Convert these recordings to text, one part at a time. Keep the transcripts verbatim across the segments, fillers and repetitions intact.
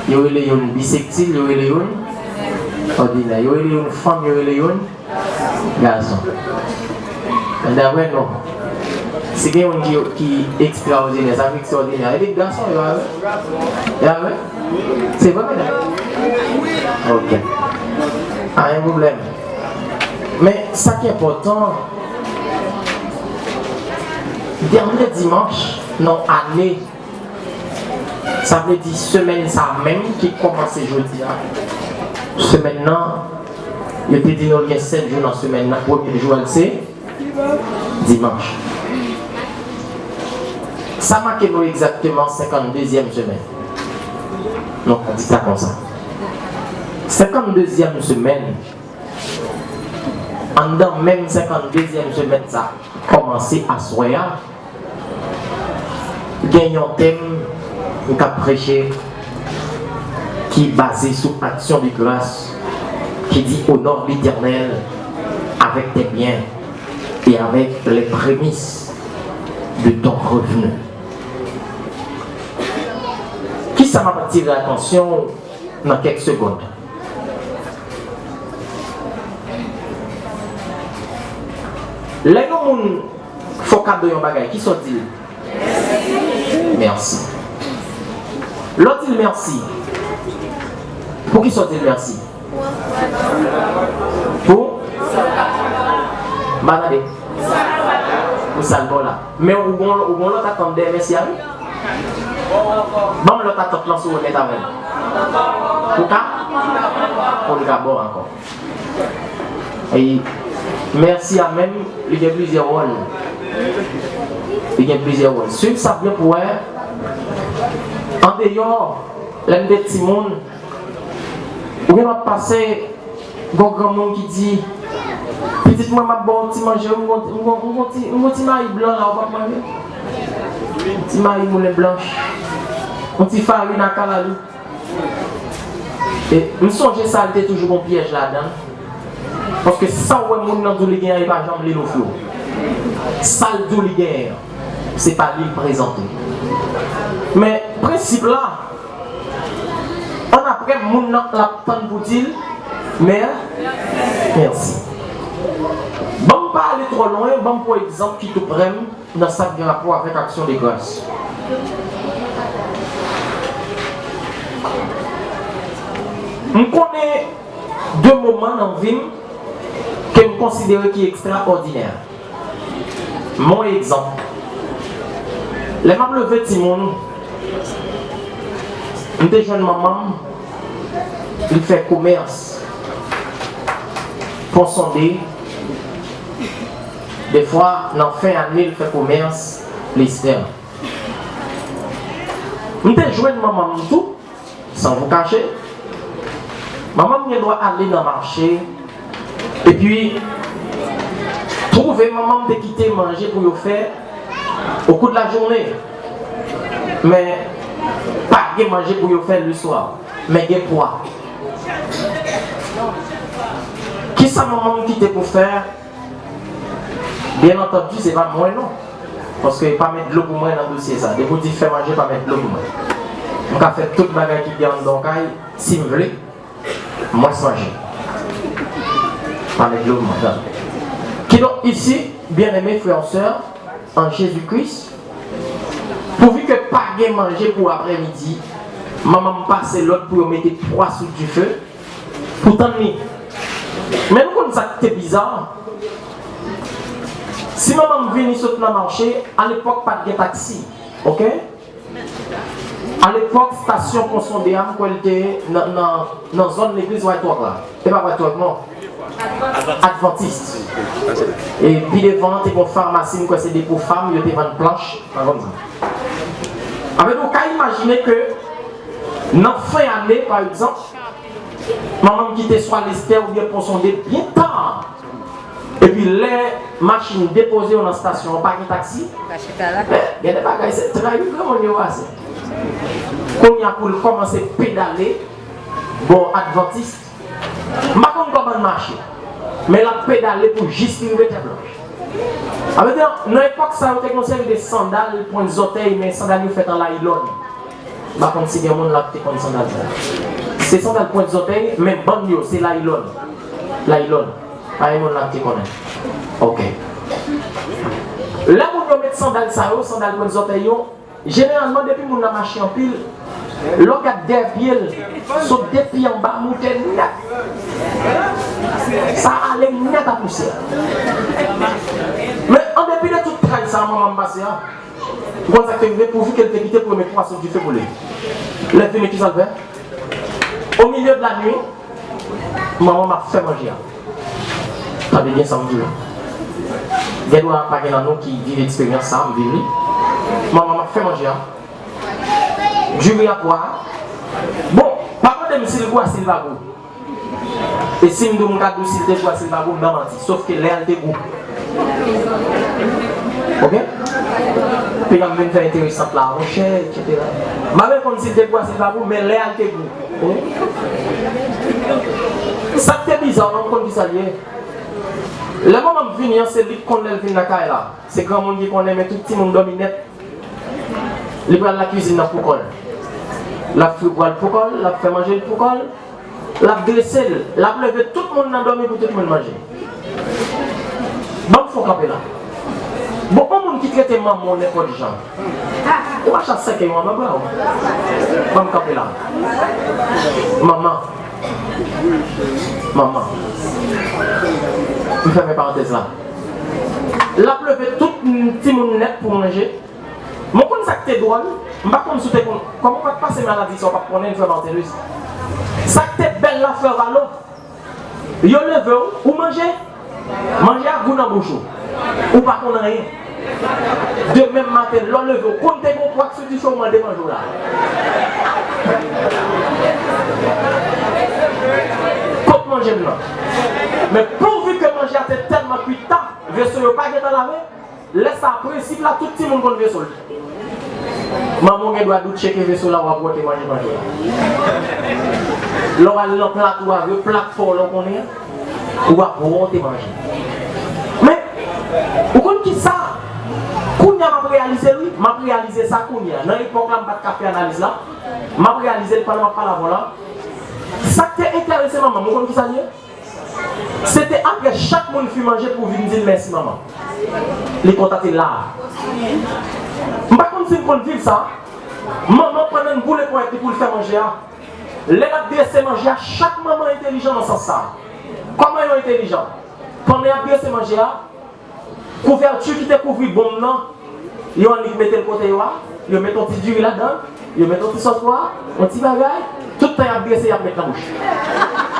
Yo rele youn bisektil, yo rele youn òdinè. Yo rele youn fanm, yo rele youn gason. Men daprè nou, si gen youn ki, ki ekstraòdinè, sa vle di ekstraòdinè. Epi gason yo a vre? Yo a vre? Se vre, medam? Ok. Anyen pwoblèm. Men sa ki enpòtan, dènye dimanch nan ane, sa vle di semèn sa menm ki kòmanse jodi a. Semèn nan, yo te di nou l gen sèt jou nan semèn nan. Premye jou a l se dimanch. Sa make nou egzakteman senkanndezyèm semèn. Nou ka di sa konsa. Senkanndezyèm semèn, anndan menm senkanndezyèm semèn sa, kòmanse aswè a, gen yon tèm m ka preche ki baze sou aksyon de gras ki di: Honore l'Éternel avec tes biens et avec les prémices de ton revenu. Kisa m ap atire atansyon w nan kèk segonn? Lè yon moun fè w kado yon bagay, kisa w di l? Mèsi. Lè w di l mèsi, poukisa w di l mèsi? Pou? M pa tande. Pou sa l ba w la. Men ou gon, ou gon lòt atant dèyè mèsi a, wi. Ban m lòt atant lan sou remèt avè l. Pou ka? Pou l ka ba w ankò. E mèsi a menm, li gen plizyè wòl. Li gen plizyè wòl. Swiv sa byen pou wè. Andeyò, lè n te timoun, ou gen dwa pase, gon granmoun ki di: Pitit mwen, m ap ba w ti manje, m gon, m gon, m gon ti, m gon ti mayi blan la, ou p ap manje? Ti mayi moulen blanch, yon ti farin a kalalou. E m sonje sa, li te toujou gon pyèj ladan l. Paske sa w wè moun nan di w li genyen an, li pa janm li l ofri w. Sa l di w li genyen an, se pa li l prezante. Men prensip la, annapre, moun nan l ap tann pou di l mè-, mèsi. Ban m pa ale twò lwen, ban m pran egzanp ki tou prè m nan sa k gen rapò avèk aksyon de gras. M konnen de moman nan vi m ke m konsidere ki ekstraòdinè. M ba w egzanp. Lè m ap leve timoun, m te jwenn manman m, li fè komès Pon Sonde. Defwa, nan fen ane, l fè komès Lestè. M te jwenn manman m tou, sans vous cacher. Manman m gen dwa ale nan mache, epi twouve manman m te kite manje pou yo fè au cours de la journée. Men, pa gen manje pou yo fè le soir. Men gen pwa. Kisa manman m kite pou fè? Byen antandi, se pa mwen non. Paske pa met dlo pou mwen nan dosye sa. Depi w di fè manje, pa met dlo pou mwen. M ka fè tout bagay ki gen anndan yon kay, si m vle, mwens manje. Pa met dlo pou mwen, non. Kidonk, isi, byeneme frè e sè an Jezi Kris, pouvi ke pa gen manje pou aprèmidi, manman m pase lòd pou yo mete pwa sou dife, pou tann li. Men nou konn sa k te biza? Si manman m vini sot nan mache, alepòk pa t gen taksi, oke? Alepòk, stasyon Pon Sonde a, m kwè l te nan, nan, nan zòn legliz White Rock la. E pa White Rock, non. Adventist. E pi devan, te gen yon famasi, m kwè se Depo Fam, yo te vann planch, pa konn sa. Avèk ou ka imajine ke nan fen ane, pa egzanp, manman m kite swa Lestè oubyen Pon Sonde byen ta. Epi lè machin depoze yo nan stasyon an, pa gen taksi. Pa chita la. Men, gen de bagay, se trayi granmoun yo pase. Kounye a pou l kòmanse pedale bò Adventist. M pa konn kòman l mache, men l ap pedale pou jis li rive Tè Blanch. Sa vle di, nan epòk sa yo, te gen yon seri de sandal pwent zòtèy, men sandal yo fèt an laylòn. M pa konn si gen moun la ki te konn sandal sa. Se sandal pwent zòtèy, men bann yo, se laylòn. Laylòn. Pa gen moun la ki te konnen. Ok. Lè moun yo met sandal sa yo, sandal pwent zòtèy yo, jeneralman, depi moun nan mache anpil, lè w gad dèyè pye l, sot depi anba, moute nèt. Sa ale nèt a pousyè. Men, an depi de tout tray sa a manman m pase a, ou konn sa k te rive, pouvi ke l te kite premye twa sot dife boule. Lè fini, kisa l fè? Au milieu de la nuit, manman m ap fè manje a. Tande byen sa m di w. Gen dwa pa gen nan nou ki viv eksperyans sa, m viv li. Manman m ap fè manje a. Diri a, pwa a. Bon, pa mande m si l gou a, si l pa gou. E si m di w m ka di w si l te gou a, si l pa gou, m nan manti. Sof ke lè a l te gou. Ok? Piga m vin fè enteresant la, monchè, etsetera. M pa menm konn si l te gou a, si l pa gou, men lè a l te gou. Ok? Sa k te biza, ou konn kisa l ye? Lè manman m vini an, se li k konn lè l vin nan kay la. Se granmoun ki konnen, men tout timoun dòmi nèt. Li pral lakizin nan pou kò l. L ap fri pwa l pou kò l, l ap fè manje l pou kò l, l ap drese l, l ap leve tout moun nan dòmi pou tout moun manje. Ban m fè yon kanpe la. Bon, yon moun ki trete manman w nenpòt jan. Ou mache ak sèkèy ou anba bra w. Ban m kanpe la. Manman. Manman. M fèmen parantèz la. L ap leve tout timoun nèt pou manje. Mwen konn sa k te dwòl, m pa konn si w te konn, kòman w pa t pase maladi sa w p ap konnen l, frè Martellus. Sa k te bèl la, frè Valo, yo leve w, ou manje, manje a gou nan bouch ou, ou pa konn anyen. Demen maten, lè w leve w, konn te gen yon pwa k sou dife w mande manje w la. Kot manje m nan? Men pouvi ke manje a te tèlman kuit ta, veso yo pa gentan lave, lè sa a, prensip la, tout timoun konn veso l. Manman w gen dwa di w tcheke veso la, w ap wonte manje manje a. Lè w al nan plato a, vye plat fò w la w konnen an, w ap wonte manje. Men, ou konn kisa? Kounye a m ap reyalize l, wi. M ap reyalize sa kounye a. Nan epòk la, m pa t ka fè analiz la. M ap reyalize l pandan m ap pale avè w la. Sa k te enterese manman m, ou konn kisa l ye? Se te apre chak moun fin manje pou vin di l mèsi manman. Li kontan te la. M pa konn si n konn viv sa. Manman pandan n boule ponyèt li pou l fè manje a. Lè l ap drese manje a, chak manman entelijan nan sans sa. Kòman yo entelijan? Pandan y ap drese manje a, kouvèti ki te kouvri bonm nan, yo annik mete l kote yo a, yo mete yon ti diri ladan l, yo mete yon ti sòs pwa, yon ti bagay, tout tan y ap drese, y ap met nan bouch.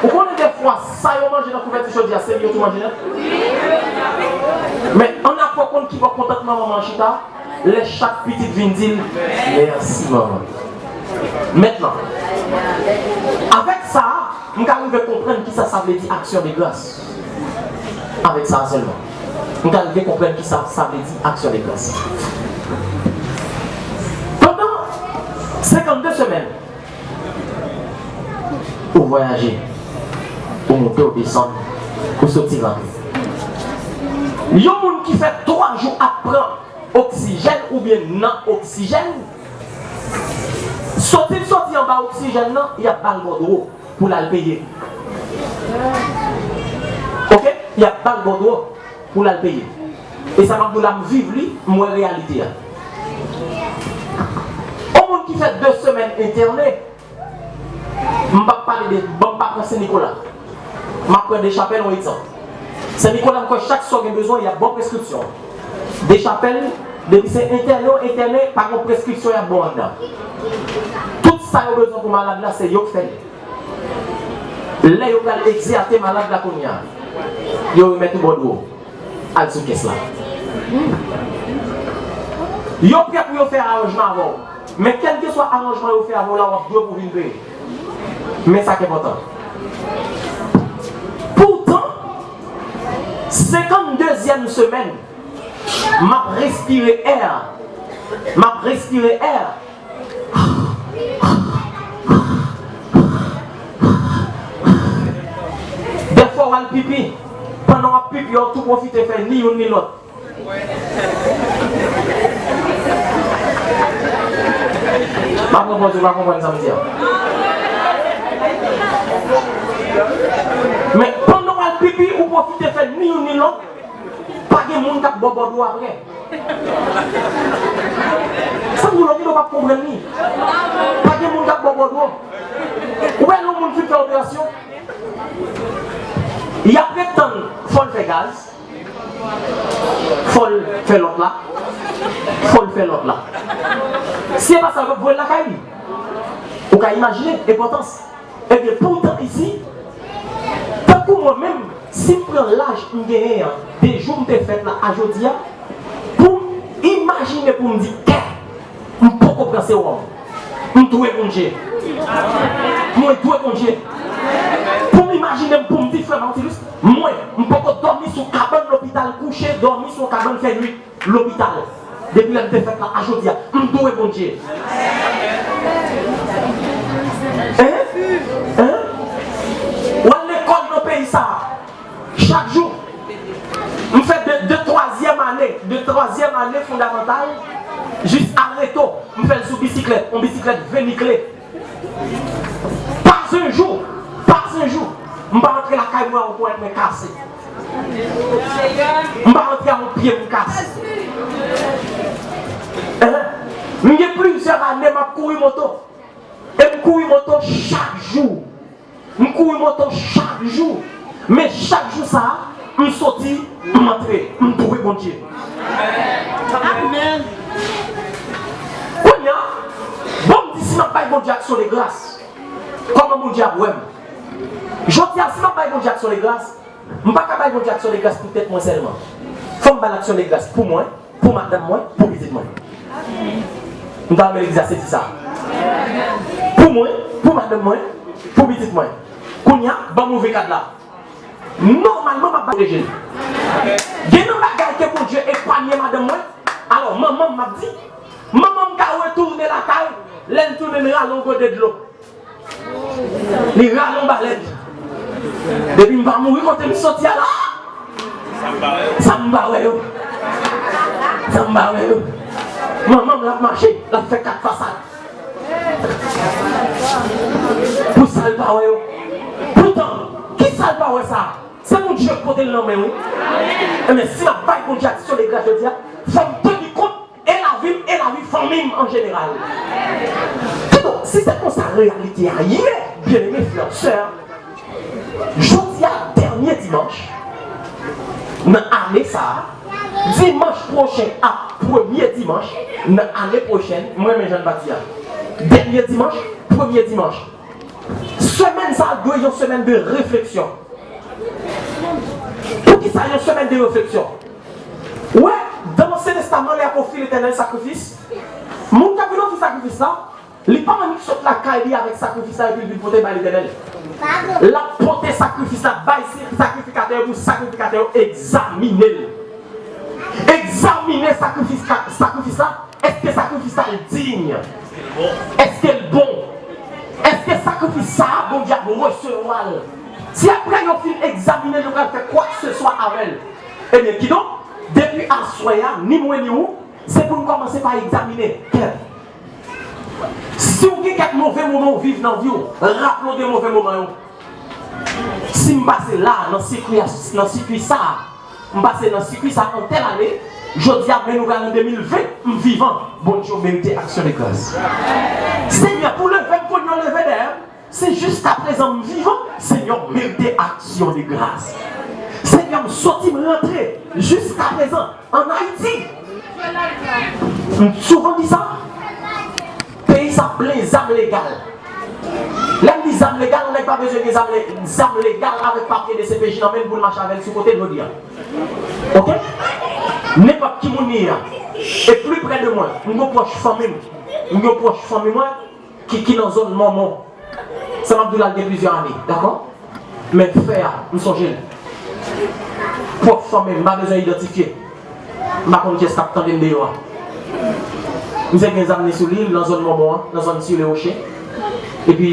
Ou konnen defwa, sa yo manje nan kouvèti chodyè a, se li yo tou manje nèt? Men, ann apre w konn ki bò kontantman manman an chita, lè chak pitit vin di l, mèsi manman. Mentnan, avèk sa, m ka rive konprann kisa sa vle di aksyon de gras. Avèk sa sèlman, m ka rive konprann kisa sa vle di aksyon de gras. Pandan senkannde semèn, ou vwayaje, ou moute, ou desann, ou soti rantre. Yon moun ki fè twa jou ap pran oksijèn oubyen nan oksijèn, soti l soti anba oksijèn nan, y ap ba l bòdwo pou l al peye. Oke? Y ap ba l bòdwo pou l al peye. E sa m ap di w la, m viv li, m wè reyalite a. Yon moun ki fè de semèn entène, m p ap pale de, ban m pa pran Sen Nikola. M ap pran Dechapèl, yon egzanp. Sen Nikola, m kwè chak sa w gen bezwen, y ap ba w preskripsyon. Dechapèl, depi se entène w entène, pa gen preskripsyon y ap ba w anndan. Tout sa yo bezwen pou malad la, se yo k fè l. Lè yo pral egzeyate malad la kounye a, yo remèt ou bòdwo. Al sou kès la. Yo prè pou yo fè aranjman avè w. Men kèlkeswa aranjman yo fè avè w la, w ap dwe pou vin peye. Men sa k enpòtan. Poutan, senkanndezyèm semèn, m ap respire è. M ap respire è. Dèfwa w al pipi, pandan w ap pipi a, w tou pwofite fè ni youn ni lòt. Pa pran pòz ou pa konprann sa m di a. Men pandan w al pipi, ou pwofite fè ni youn ni lòt. Pa gen moun k ap bò bòdwo apre. Sa m di w la, w p ap konprann li. Pa gen moun k ap bò bòdwo. Ou wè lè yon moun fin fè operasyon, y ap ret tann, fò l fè gaz, fò l fè lòt la, fò l fè lòt la. Si se pa sa, yo p ap voye l lakay li. Ou ka imajine enpòtans. Ebyen, poutan isi, tankou mwen menm, si m pran laj m genyen an, de jou m te fèt la a jodi a, pou m imajine pou m di, kè, m poko pran sewòm. M dwe Bondye. Mwen dwe Bondye. Pou m imajine m pou m di frè Martilus, mwen, m poko dòmi sou kabann lopital kouche, dòmi sou yon kabann fè nwit lopital. Depi lè m te fèt la a jodi a, m dwe Bondye. Hein? Hein? W al lekòl nan peyi sa a, chak jou. M fè de, de twazyèm ane, de twazyèm ane fondamantal, jis a reto, m fè l sou bisiklèt, yon bisiklèt venikle. Pas un jour, pas un jour, m pa rantre lakay mwen a yon ponyèt mwen kase. M pa rantre a yon pye m kase. Hein? M gen plizyè ane m ap kouri moto. E m kouri moto chak jou. M kouri moto chak jou. Men chak jou sa a, m soti, m antre. M dwe Bondye. Amèn. Kounye a, bon, m di si m ap bay Bondye aksyon de gras, kòman Bondye ap wè m? Jodi a, si m ap bay Bondye aksyon de gras, m pa ka bay Bondye aksyon de gras pou tèt mwen sèlman. Fò m ba l aksyon de gras pou mwen, pou madanm mwen, pou pitit mwen. M ta renmen legliz la sezi sa. Pou mwen, pou madanm mwen, pou pitit mwen. Kounye a, ban m ouvri kad la. Nòmalman, m ap ba Bondye. Gen nan bagay ke Bondye epanye madanm mwen. Alò, manman m, m ap di, manman m ka retounen lakay, lè l tounen, l rale yon gode dlo. Li rale yon balèt. Depi m pa mouri kote m soti a la. Sa m pa wè yo. Sa m pa wè yo. Manman m l ap mache, l ap fè kat fasad. Pou sa l pa wè yo. Poutan, ki sa l pa wè sa? Se Bondye k pote l nan men wi. Enben, si n ap bay Bondye aksyon de gras jodi a, fò n teni kont e lavi m, e lavi fanmi m an jeneral. Kidonk, si se konsa reyalite a ye, byeneme frè, sè, jodi a dènye dimanch nan ane sa a, dimanch pwochen ap premye dimanch nan ane pwochèn, m renmen jan l pa di a. Dènye dimanch, premye dimanch. Semèn sa a dwe yon semèn de refleksyon. Poukisa yon semèn de refleksyon? Ou wè, nan Ansyen Testaman, lè y ap ofri Letènèl sakrifis, moun k ap vin ofri sakrifis la, li pa annik sot lakay li avèk sakrifis la epi l vin pote bay Letènèl. L ap pote sakrifis la bay sakrifikatè yo pou sakrifikatè yo egzamine l. Egzamine sakrifis, sakrifis la. Èske sakrifis la diy? Èske l bon? Èske sakrifis sa a Bondye ap resevwa l? Si apre yo fin egzamine l, yo pral fè kwakseswa avè l, ebyen, kidonk, depi aswè a, ni mwen ni ou, se pou n kòmanse pa egzamine kè n. Si w gen kèk move moman w viv nan vi w, raple w de move moman yo. Si m pase la, nan sikwi a, nan sikwi sa a, m pase nan sikwi sa a an tèl ane, jodi a, men nou pral an de mil ven, m vivan, Bondye, w merite aksyon de gras. Senyè, pou leve m kounye a, w leve dèyè m, si jiskaprezan m vivan, Senyè, w merite aksyon de gras. Senyè, m soti, m rantre, jiskaprezan, Ann Ayiti, m souvan di sa, peyi sa plen zam legal. Lè m di zam legal, yon nèg pa bezwen gen zam le-, zam legal avèk papye D C P J nan men l pou l mache avè l sou kote l jodi a. Oke? Nenpòt ki moun li ye a, e pli prè de mwen, m gen pwòch fanmi m, m gen pwòch fanmi mwen, ki, ki nan zòn Mòmon. Sa m ap di w la, l gen plizyè ane, dakò? Men fè a, m sonje l. Pwòp fanmi m, m pa bezwen idantifye. M pa konn kiyès k ap tande m deyò a. Misye gen zam li sou li, nan zòn Mòmon an, nan zòn Sur les Rochers. Epi,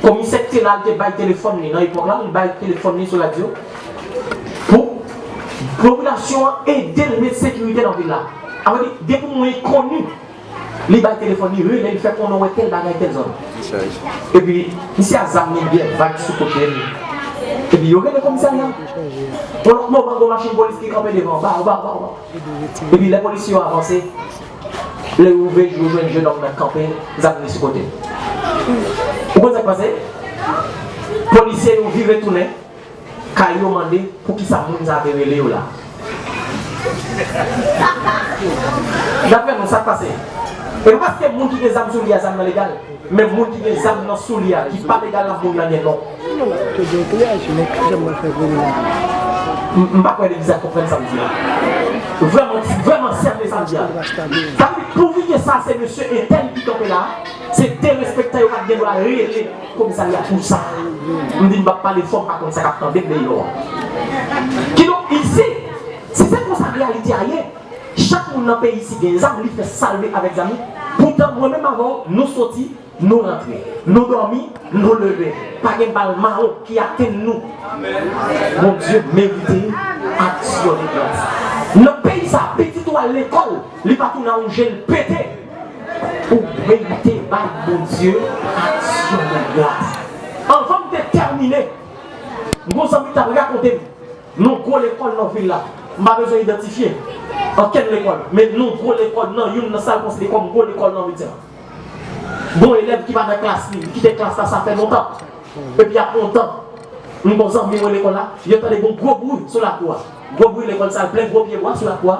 komisè k te la, l te bay telefòn li, nan epòk la, l bay telefòn li sou radyo. Pou popilasyon an ede l met sekirite nan vil la. Sa vle di, depi w yon enkoni, Li bay telefòn, li rele, li fè konnen w wè tèl bagay, tèl zòn. Epi, misye a zam li byen vag sou kote l. Epi, yo rele komisarya. Yon lòt moman, gon machin polis ki kanpe devan, ba, ba, ba, ba. Epi, lè polisye yo avanse, lè yo ouvè, yo jwenn jennonm nan kanpe, zam li sou kote l. Ou konn sa k pase? Polisye yo vire tounen. Kay yo mande poukisa moun sa te rele yo la. Daprè nou, sa k pase? E pa paske moun ki gen zam sou li a, zam nan legal, men moun ki gen zam nan sou li a, ki pa legal la, moun nan gen non. M, m pa kwè legliz la konprann sa m di a. Vrèman, vrèman sèten sa m di a. Sa vle di, pouvi ke sa se mesye entèl ki kanpe la, se derespektan yo pa t gen dwa rele komisarya pou sa. M di m p ap pale fò, m pa konn sa k ap tande m deyò a. Kidonk, isi, si se konsa reyalite a ye, chak moun nan peyi isi gen zam, li fè sa l vle avèk zam li. Poutan, mwen menm avè w, nou soti, nou rantre. Nou dòmi, nou leve. Pa gen bal mawon ki atenn nou. Bondye merite aksyon de gras. Nan peyi sa, pitit ou al lekòl, li pa tounen a yon je l pete. Ou merite bay Bondye aksyon de gras. Anvan m te tèmine, m gon zanmi k t ap rakonte m, nan gwo lekòl nan vil la. M pa bezwen idantifye ankenn lekòl, men nan gwo lekòl, nan youn nan sa l konsidere kòm gwo lekòl nan vil la. Gon elèv ki pa nan klas li, li kite klas la, sa fè lontan. Epi apre yon tan, m gon zanmi mwen lekòl la, yo tande gon gwo bri sou lakou a. Gwo bri lekòl sa, plen gwo pyebwa sou lakou a.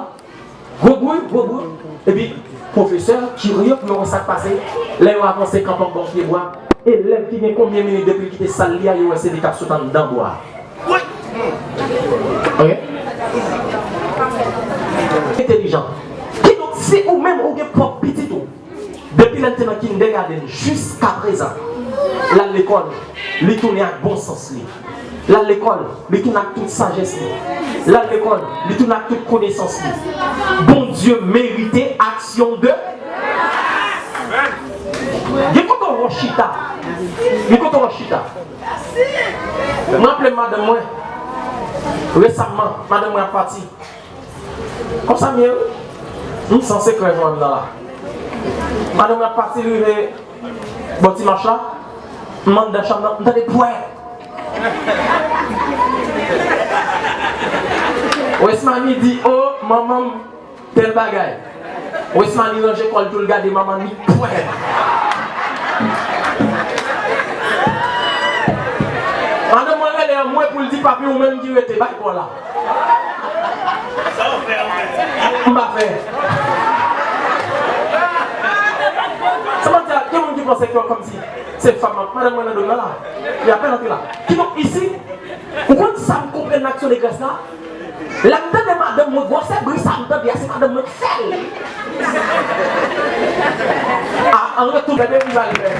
Gwo bri, gwo bri. Epi, pwofesè, kirye pou yo wè sa k pase, lè yo avanse kanpe anba yon pyebwa, elèv ki gen konbyen minit depi l kite sal li a, yo wè se li k ap sot anndan bwa a. Ok? Entelijan. Kidonk, si ou menm ou gen pwòp pitit ou, depi lè l te nan kindergarten jiskaprezan, l al lekòl, li tounen ak bon sans li. L al lekòl, li tounen ak tout sajès li. L al lekòl, li tounen ak tout konesans li. Bondye merite aksyon de. Gen kote w chita. Gen kote w chita. M raple madanm mwen, resaman, madanm mwen ap pati. Konsa m ye wi. M sanse krèv anndan la. Madanm mwen ap pati, li rive bò ti mach la. M anndan chanm nan, m tande pwè. Wesmani di, "O, manman m, tèl bagay." Wesmani ranje kò l tou, l gade manman li, pwè. Madanm mwen rele anmwe pou l di, "Papi, ou menm ki rete, bay kò la." M pa fè. Sa mwen di a, gen moun ki panse ke kòmsi se fanm nan, madanm mwen nan dòmi la. Li apèn antre la. Kidonk, isi, ou konn sa m konprann nan aksyon de gras la? Lè m tande madanm mwen, gwosè bri sa m tande a, se madanm mwen k fè l. A, an retou, gade bri sa li fè.